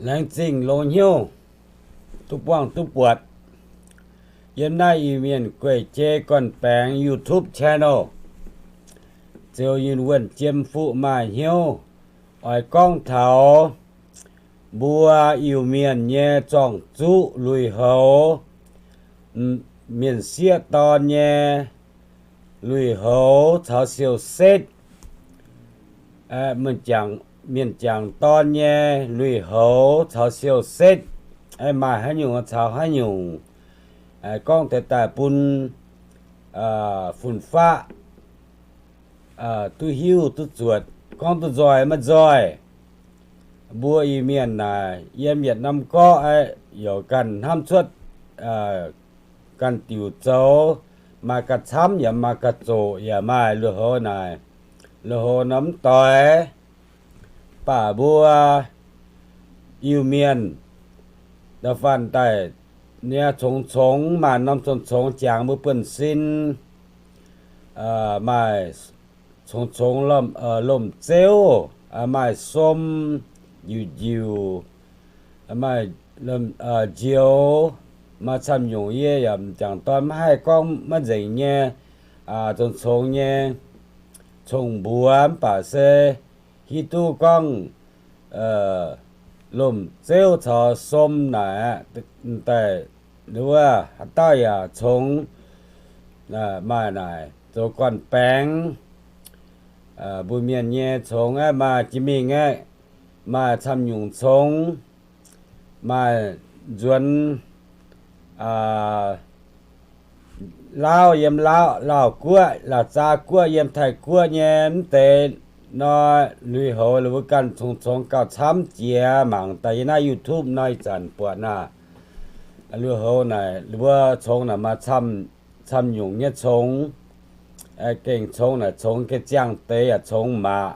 Laengz zingh longx hnyouv duqv buangh duqv buatc yiem naaiv Iu-Mienh gueic jei gorn-baengx YouTube channel. Ziouc yunh wuonh jiem fuqv maaih hnyouv oix gorngv taux mbuo Iu-Mienh nyei zorng-zuqv lui-houx, mienh sieqv dorn nyei lui-houx caux siou-setv, mienh jangc dorn nyei lui-houx caux siou-setv, maaih haaix nyungc caux haaix nyungc, gorngv deix daaih bun fun-faqv duqv hiuv duqv zuotc, gorngv duqv nzoih maiv nzoih. Mbuo Iu-Mienh naaic yiem yietc norm gorqv yaac ganh hnamv cuotv ganh diuc zoux, maaih ga'camv yaac maaih ga'zoqc yaac maaih lui-houx naaic, lui-houx norm doix. Mv baac mbuo Iu-Mienh da'faanh daaih nyei congx-congx maaih norm congx-congx jangx mbuo buonv-sin, maaih congx-congx lomc zeuv, maaih som, njiuc njiuc, maaih njoux, maaih camv nyungc yie yaac m'jangc dorn maiv haih gorngv maiv nzengc nyei, congx-congx nyei cong-mbuox mv baac se hiuv duqv gorngv lomc zeuv caux som naaic aqv, daaih wuov haaix dauh yaac congx maaih naaic zoux gorn-baengx. Mbuo mienh nyei congx aeqv, maaih jiex mingh aeqv, maaih camv nyungc congx, maaih nzuonx Laauv yiem Laauv, Laauv Guoqv, Laauv Zaa Guoqv yiem Taiv Guoqv nyei mv deix nor, lui-houx la'buo ganh congx-congx gauh camv jiex mangc daaih yiem naaiv YouTube nor ih zanc buatc naaic. Lui-houx naaic la'buo congx naaic maaih camv nyungc nyei congx, gengh congx naaic congx gengh ziangh deix yaac congx maqc,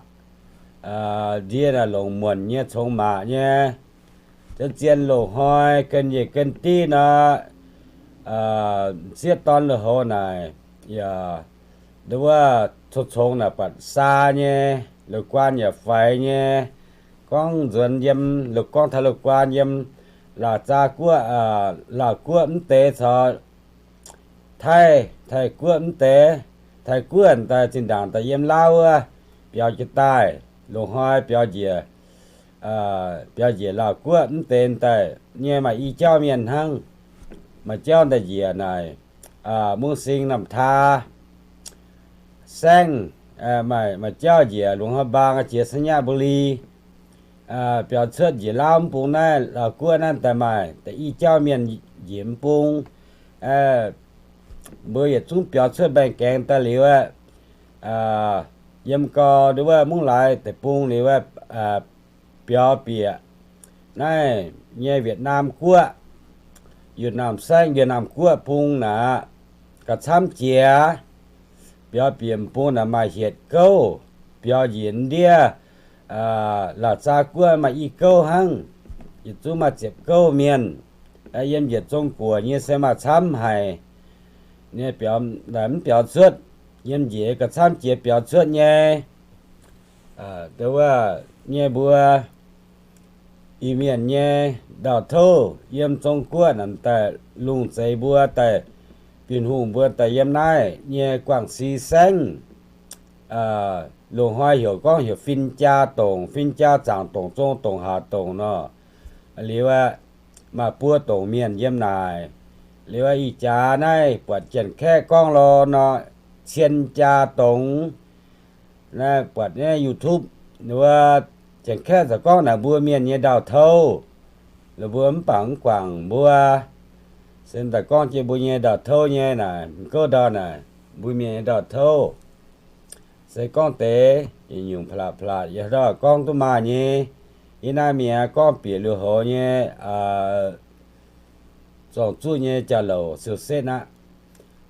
ndie naaic longc muonc nyei congx maqc nyei. Zien-zien loz-hnoi gen yiec gen div nor, m'sieqv dorn lui-houx naaic yaac, wuov congx-congx naaic buatc saa nyei, loz-guaan yaac faix nyei. Gorngv nzuonx yiem, gorngv taux loz-guaan yiem Laauv Zaa Guoqv, Laauv Guoqv mv deix caux Taiv, Taiv Guoqv mv deix, Taiv Guoqv daaih zinh ndaangc daaih yiem Laauv wuov biaux jiez daaih, loz-hnoi biaux njiec, biaux njiec Laauv Guoqv mv deix daaih nyei maaih i jauv mienh hnangv. Maaih jauv daaih njiec naaic Mungv Sing, Namh Taa, Saengv, maaih jauv njiec Luang Prabang, jiex Sainyabuli, biaux cuotv njiec Laauv mv bung naaiv, Laauv Guoqv naaiv daaih maaih da'yi jauv mienh njiec mv bung. Mbuo yietc zungv biaux cuotv mbaengx-gaengx daaih liuz aeqv, yiem gau wuov Mungv Laaix deic-bung liuz aeqv, biaux bieqc naaiv nyei Wietc Naamh Guoqv, Wietc Naamh Saengv, Wietc Naamh Guoqv bung naaic, gauh camv jiex. Biaux bieqc m'bung naaic maaih hietc gouv, biaux njiec ndiev Laauv Zaa Guoqv maaih i gouv hnangv. Yietc zungv maaih ziepc gouv mienh. Yiem njiec Zong Guoqv nyei se maaih camv haic. Mv biaux cuotv, yiem njiec gauh camv jiex biaux cuotv nyei. Wuov nyei mbuo Iu-Mienh nyei ndau-touv yiem Zong Guoqv naaic daaih lungh zeix mbuo daaih Bienh Hungh mbuo daaih yiem naaiv nyei Guangv Si Saengv. Loz-hnoi heuc gorngv heuc Fin Jaa Dongc, Fin Jaa Zaangc Dongc, Zong Dongc, Haac Dongc nor. Liuz aeqv, maaih buo dongc mienh yiem naaic. Liuz aeqv, ih jaax naaiv buatc Janx-Kaeqv gorngv lorh nor, Cien Jaa Dongc. Naaiv buatc naaiv YouTube wuov, Janx-Kaeqv za'gengh gorngv naaic mbuo mienh nyei ndau-touv. La'mbuo mv baac mv guangc mbuo, se daaih gorngv jienv mbuo nyei ndau-touv nyei naaic, m'gouv ndau naaic, mbuo mienh nyei ndau-touv. Se gorngv deix nyungc-nyungc palaatc palaatc yie hnangv gorngv duqv maaih nyei. Yie naaiv mienh gorngv bieqc lui-houx nyei zorng-zuqv nyei jauv-louc siou-setv aqv.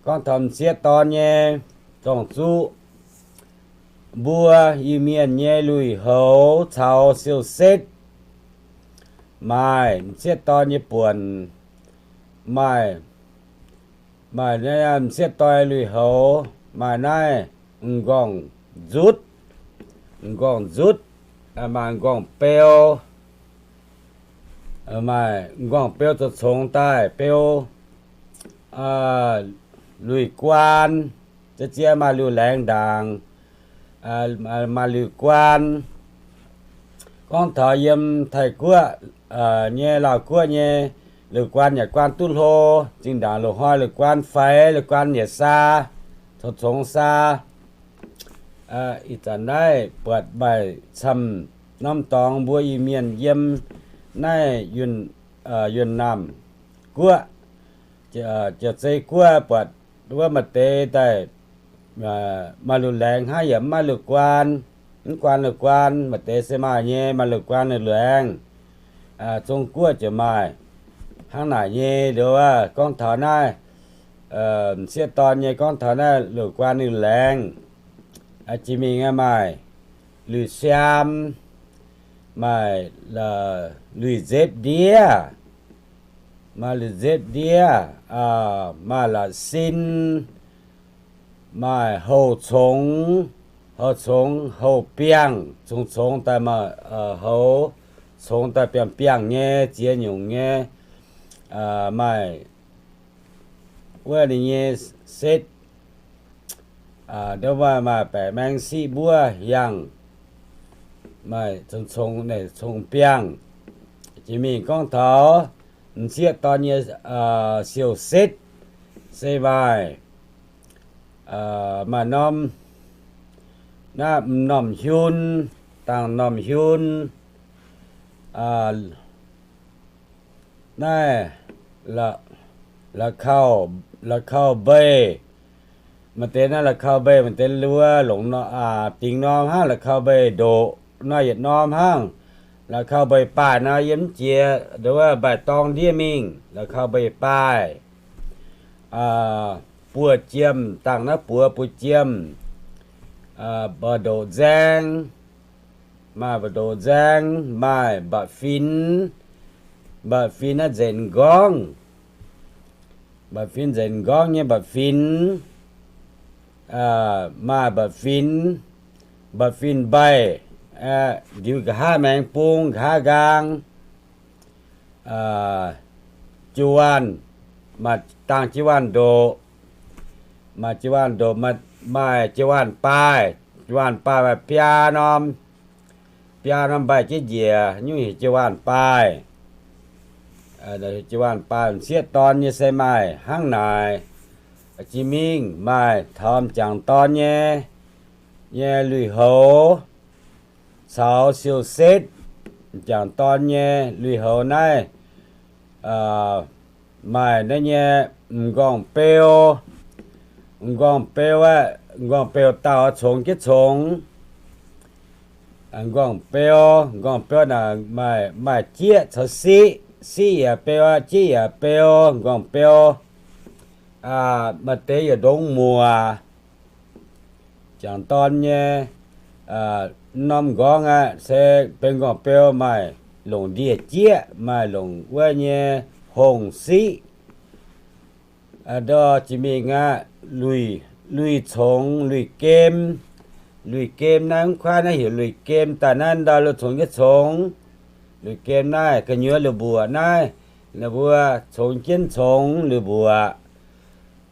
Gorngv taux m'sieqv dorn nyei zorng-zuqv, mbuo Iu-Mienh nyei lui-houx caux siou-setv, maaih m'sieqv dorn nyei buonc, maaih, maaih m'sieqv dorn lui-houx, maaih naaiv m'nqorngv-nzutv, m'nqorngv-nzutv, maaih m'nqorngv-beu, Maaih m'nqorngv beu zoux congx daaih beu luic guaan, ziex ziex maaih liuz laengz ndaangc, maaih liuz guaan. Gorngv taux yiem Taiv-Guoqv nyei, Laauv-Guoqv nyei, liuz guaan yaac guaan duqv hlo. Zinh ndaangc loz-hnoi liuz guaan faix, liuz guaan yietc saa, congx congx saa. Ih zanc naaiv buatc maaih camv norm dorngx mbuo Iu-Mienh yiem naaiv Yunh Naamh Guoqv, Jauv-Zei Guoqv, buatc wuov maaih deix daaih maaih liuz laengz hnangv, yaac mv maaih liuz guaan, mv guaan liuz guaan. Maaih deix se maaih nyei, maaih liuz guaan liuz laengz. Zong Guoqv ziouc maaih hnangv naaic nyei. Liuz gorngv taux naaiv m'sieqv dorn nyei, gorngv taux naaiv liuz guaan liuz laengz, jiex mingh maaih luic siaam, maaih luic nzetv ndiev, maaih luic nzetv ndiev, maaih la'sin, maaih houh congx, houh congx, houh biangh, congx congx daaih, maaih houh congx daaih biangh biangh nyei, ziex nyungc nyei. Maaih wuov ninh nyei setv, maaih baeqc maeng siqv mbuov yangh, maaih congx congx biangh. Jiex mingh gorngv taux m'sieqv dorn nyei siou-setv se maaih, maaih norm, naaiv m'normh hiun, dangh m'normh hiun, naaiv la'kauv mbeih. Maaih deix naaiv la'kauv mbeih, maaih deix wuov longc dingx norm hnangv, la'kauv mbeih ndoqc nor yietc norm hnangv. La'kauv mbeih baaih nor yiem jiex nduov wuov mbaih dorng ndiev mingh, la'kauv mbeih baaih. Buoz-jiem, dangh naaiv buoz buoz-jiem, mba'ndoqc nzaeng, maaih mba'ndoqc nzaeng, maaih mba'fin, mba'fin naaiv nzenc m'nqorngv, mba'fin nzenc m'nqorngv nyei mba'fin, maaih mba'fin, mba'fin mbaih, ndiux nqa'haav maengx bung, nqa'haav nqaang, jiu-waanh, maaih dangh jiu-waanh ndoqc, maaih jiu-waanh ndoqc, maaih jiu-waanh baaih, jiu-waanh baaih maaih biaa norm, biaa norm mbaih jienv njiec nyungc heuc jiu-waanh baaih. Jiu-waanh baaih m'sieqv dorn nyei se maaih hnangv naaic. Jiex mingh maaih taux m'jangc dorn nyei, nyei lui-houx caux siou-setv. M'jangc dorn nyei lui-houx naaiv maaih naaiv nyei m'nqorngv-beu. M'nqorngv-beu aeqv, m'nqorngv-beu dauh congx jienv congx. M'nqorngv-beu, m'nqorngv-beu naaic maaih jieqv caux siqv. Siqv yaac beu, jieqv yaac beu. M'nqorngv-beu maaih deix yaac ndongx muoc. M'jangc dorn nyei norm m'nqorngv aeqv, se benx m'nqorngv-beu maaih longc ndie-jieqv, maaih longc wuov nyei hongh siqv. Ndortv jiex mingh aeqv, lui-congx, lui-gem. Lui-gem naaiv mv kuaaiv naaiv heuc lui-gem daaih naaiv ndau lui congx jienv congx. Lui-gem naaiv gu'nyuoz lui-mbuoqc naaiv, ninh mbuo congx jienv congx lui-mbuoqc.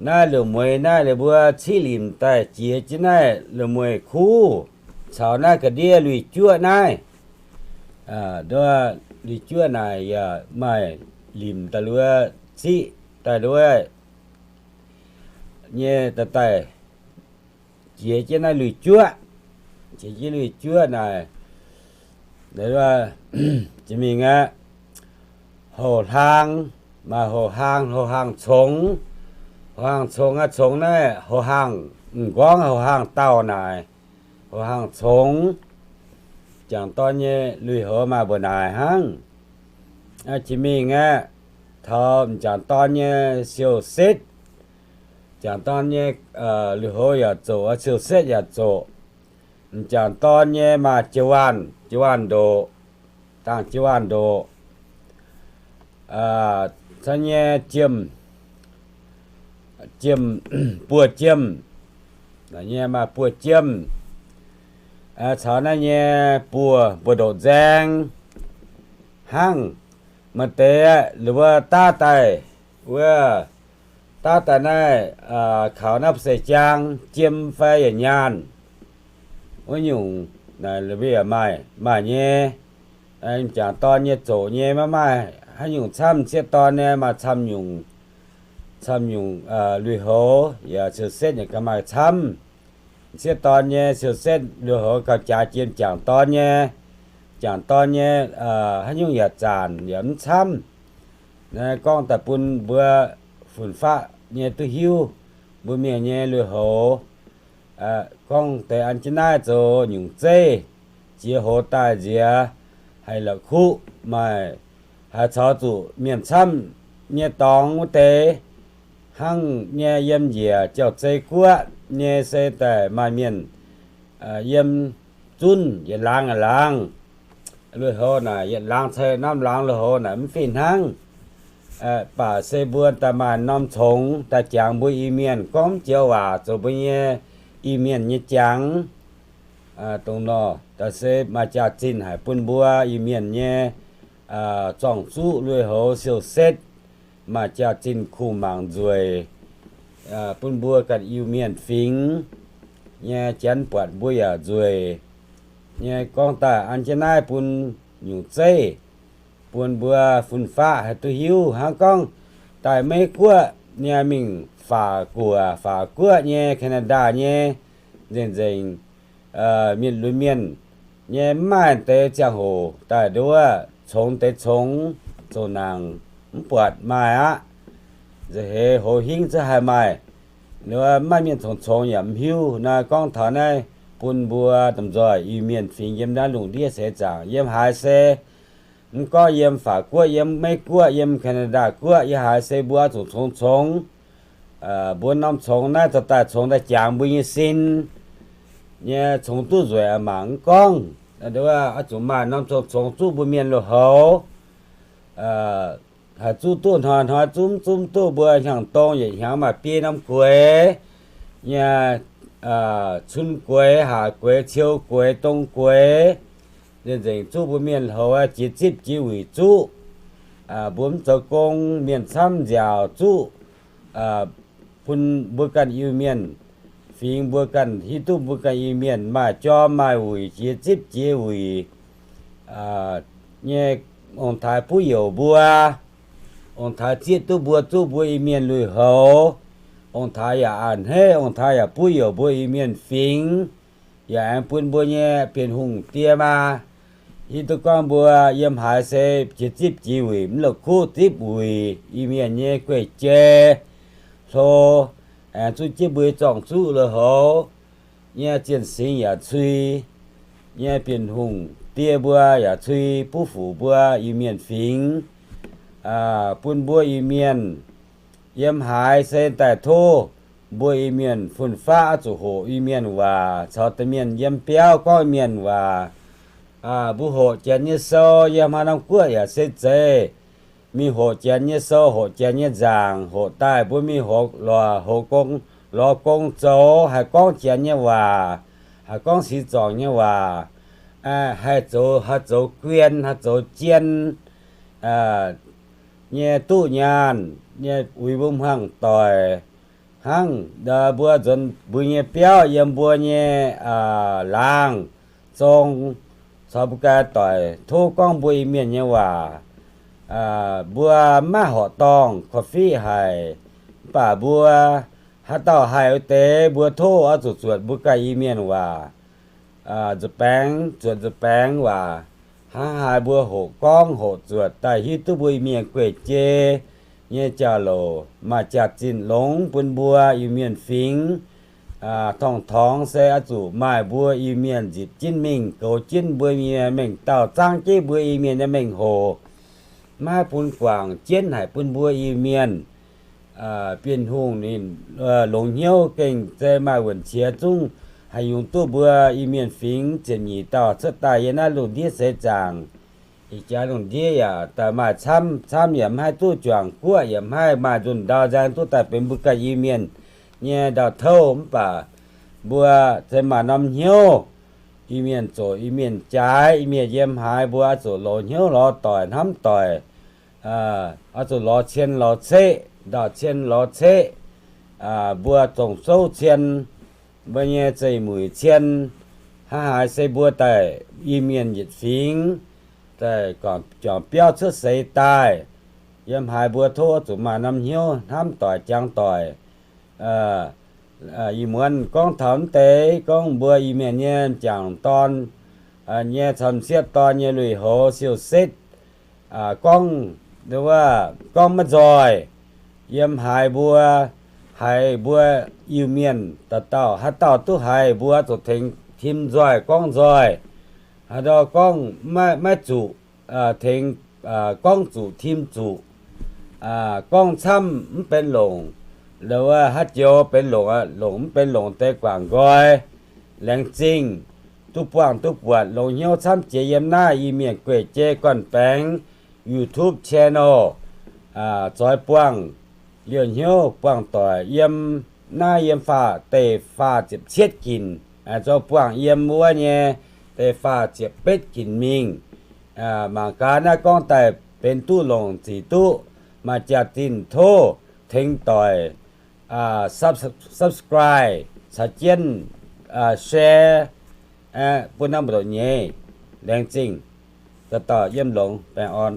Naaiv lui-mueiz naaiv ninh mbuo ciqv limc daaih jiex jienv naaiv lui-mueiz kuv caux naaiv ga'ndiev lui-juoqv naaiv. Lui-juoqv naaic yaac maaih limc daaih luov ciqv daaih luov nyei daaih daaih jiex jienv naaiv lui-juoqv. Jiex jienv lui-juoqv naaic, jiex mingh aeqv, houh hlaang, maaih houh hlaang, houh hlaang congx. Houh hlaang congx aeqv, congx naaiv houh hlaang m'nqorngv, houh hlaang dauh naaic, houh hlaang congx. M'jangc dorn nyei lui-houx maaih mbu'naaic hnangv. Jiex mingh aeqv, taux m'jangc dorn nyei siou-setv. M'jangc dorn nyei lui-houx yaac zoqc, siou-setv yaac zoqc. M'jangc dorn nyei maaih jiu-waanh, jiu-waanh ndoqc, dangh jiu-waanh ndoqc. Caux nyei jiem, jiem, buoz-jiem, nyei maaih buoz-jiem, caux naaiv nyei buoz, buoz-ndoqc nzaeng hnangv. Maaih deix aeqv, wuov daav daaih, wuov daav daaih naaiv, kaux naaiv seix jaang jiem fai yietc nyaanh. Wuov nyungc, maaih, maaih nyei, m'jangc dorn nyei zoqc nyei, maiv maaih haaix nyungc camv. M'sieqv dorn nyei maaih camv nyungc, camv nyungc lui-houx yaac siou-setv yaac gauh maaih camv. M'sieqv dorn nyei siou-setv lui-houx gauh jaax jiem m'jangc dorn nyei. M'jangc dorn nyei haaix nyungc yaac zanc yaac mv camv. Naaiv gorngv daaih bun mbuo fun-faqv nyei duqv hiuv mbuo mienh nyei lui-houx. Gorngv deix an jienv naaiv zoux nyungc zeiv, jiex hoz daaih nziex, haiz la'kuqv maaih, haaix caux zuqc mienh camv nyei dorngx wuov deix, hnangv nyei yiem njiec jauv-zei guoqv nyei se daaih maaih mienh yiem zunv yietc laangz yietc laangz lui-houx naaic, yietc laangz cai norm laangz lui-houx naaic mv fih hnangv. Baac se mbuo daaih maaih norm congx daaih jangx mbuo Iu-Mienh gorngv joux waac zoux mbuo nyei Iu-Mienh nyei jangx. Dongh nor, daaih se maaih jaax-zinh haic bun mbuo Iu-Mienh nyei zorng-zuqv lui-houx siou-setv, maaih jaax-zinh kungx mangc nzueic bun mbuo ganh Iu-Mienh fingx nyei janx buatc mbuo yaac nzueic nyei. Gorngv daaih an jienv naaiv bun nyungc zeiv bun mbuo fun-faqv haih duqv hiuv. Hnangv gorngv daaih Meiv Guoqv nyei mingh Faatv Guoqv, Faatv Guoqv nyei, Canada nyei, nzengc-nzengc mienh lunx mienh nyei mv maaih deix ziangh hoc daaih nduov congx deix congx zoux nangc mv buatc maaih aqv. Nza'heix hoz hingv zungv haih maaih. Nduov mv maaih mienh congx-congx yaac mv hiuv. Naaiv gorngv taux naaiv bun mbuo domh nzoih Iu-Mienh fingx yiem naaiv lungh ndiev seix zaangc yiem haaix se mv gorngv yiem Faatv Guoqv, yiem Meiv Guoqv, yiem Canada Guoqv, yiem haaix se mbuo oix zuqc congx-congx. Mbuo norm congx naaiv zoux daaih congx daaih jangx mbuo nyei sin nyei, congx duqv nzueic mangc mv gorngv, oix zuqc maaih norm congx-congx zuqv mbuo mienh lui-houx. Haih zuqv duqv hnoi-hnoi zuqv mv zuqv duqv, mbuo hnyangx-dong yietc hnyangx maaih biei norm gueix nyei, cun gueix, haac gueix, ciou gueix, dong gueix, nzengc-nzengc zuqv mbuo mienh lui-houx jiex zipv jiex wuic zuqv. Mbuo mv zoux gong, mienh camv nziaauc zuqv bun mbuo ganh Iu-Mienh fingx, mbuo ganh hiuv duqv mbuo ganh Iu-Mienh maaih jorm maaih wuic, jiex zipv jiex wuic nyei, ong-taaix buv youc mbuo, ong-taaix zieqv duqv mbuo, zuqv mbuo Iu-Mienh lui-houx, ong-taaix yaac a'hneiv, ong-taaix yaac buv youc mbuo Iu-Mienh fingx, yaac aengx bun mbuo nyei Bienh Hungh die maa hiuv duqv gorngv mbuo yiem haaix se jiex zipv jiex wuic, mv la'kuqv zipv wuic, Iu-Mienh nyei gueiv jei hlo, aengx zuqv jienv mbuo zorng-zuqv lui-houx nyei zienh singx yaac cui nyei, Bienh Hungh die mbuo yaac cui buv fuc mbuo Iu-Mienh fingx, bun mbuo Iu-Mienh yiem haaix se daaih tov mbuo Iu-Mienh fun-faqv oix zuqc hoqc Iu-Mienh waac, caux da'mienh yiem biauv gorngv Iu-Mienh waac. Mbuo hoqc Janx nyei sou, yiem haaix norm guoqv yaac se zeiz mingh hoqc Janx nyei sou, hoqc Janx nyei nzaangc, hoqc daaih mbuo mingh hoqc lorz, hoqc gong, lorz gong zoux, haih gorngv Janx nyei waac, haih gorngv six zorngc nyei waac, haih zoux, haih zoux guen, haih zoux jien nyei duqv nyaanh nyei uix mbuo hmuangv doic. Hnangv mbuo nzuonx mbuo nyei biauv yiem mbuo nyei laangz zong caux mbuo ganh doic tov gorngv mbuo Iu-Mienh nyei waac. Mbuo maiv horqc dorngh korv-fiqv haic, mv baac mbuo haaix dauh haih wuov deix mbuo tov oix zuqc zuotc mbuo ganh Iu-Mienh waac nzuih baengx, zuotc nzuih baengx waac. Hnangv haaix mbuo hoqc gorngv hoqc zuotc daaih hiuv duqv mbuo Iu-Mienh gueiv jei nyei jauv-louc, maaih jaax-zinh longx bun mbuo Iu-Mienh fingx. Torngv-torngx se oix zuqc maaih mbuo Iu-Mienh nzipc jienv mingh, goux jienv mbuo Iu-Mienh mengh dauh, zaangv jienv mbuo Iu-Mienh nyei mengh hoc. Maiv bun guangc jienv haic bun mbuo Iu-Mienh. Bienh Hungh ninh longx hnyouv gengh se maaih wuonh qiex zungv haih yungz duqv mbuo Iu-Mienh fingx ziepc nyeic dauh cuotv daaih yiem naaiv lungh ndiev seix zaangc. Ih jaax lungh ndiev yaac daaih maaih camv, camv yaac maiv haih duqv juangc guoqv, yaac maiv haih maaih nzunh ndau nzaeng duqv daaih benx mbuo ganh Iu-Mienh nyei ndau-touv. Mv baac mbuo se maaih norm hnyouv, Iu-Mienh zoqc, Iu-Mienh jaaix, Iu-Mienh yiem haaix mbuo oix zuqc longx hnyouv lorz doic hnamv doic. oix zuqc lorz cien lorz ceqv, ndau cien lorz ceqv, mbuo zongh souv cien, mbuo nyei zeiv muic cien, hnangv haaix se mbuo daaih Iu-Mienh yietc fingx, daaih juangc biauv cuotv seix daaih, yiem haaix mbuo tov zuqc maaih norm hnyouv hnamv doic jangx doic. Ih muonz gorngv taux mv deix, gorngv mbuo Iu-Mienh nyei m'jangc dorn nyei caux m'sieqv dorn nyei lui-houx siou-setv, gorngv, gorngv maiv nzoih. Yiem haaix mbuo, haiz mbuo Iu-Mienh dauh dauh haaix dauh duqv haiz, mbuo zuqc tengx tim nzoih gorngv nzoih. Haaix dauh gorngv maiv zuqc, tengx gorngv zuqc tim zuqc. Gorngv camv mv benx longc, wuov haaix joux benx longc, longc mv benx longc deix guangc nqoi. Laengz zingh duqv buangh duqv buatc, longx hnyouv camv jiex yiem naaiv Iu-Mienh gueic jei gorn-baengx YouTube channel. Zoix buangh liouh hnyouv buangh doic yiem naaiv, yiem faah deix faah ziepc cietv ginc, zoux buangh yiem wuov nyei deix faah ziepc betv ginc mingh. Mangc gaax naaiv gorngv daaih benx duqv longc zic duqv, maaih jaax-zinh tov tengx doic subscribe caux jienv share bun naaiv mbu'ndongx nyeiz. Laengz zingh. Dauh dauh yiem longx baengh orn.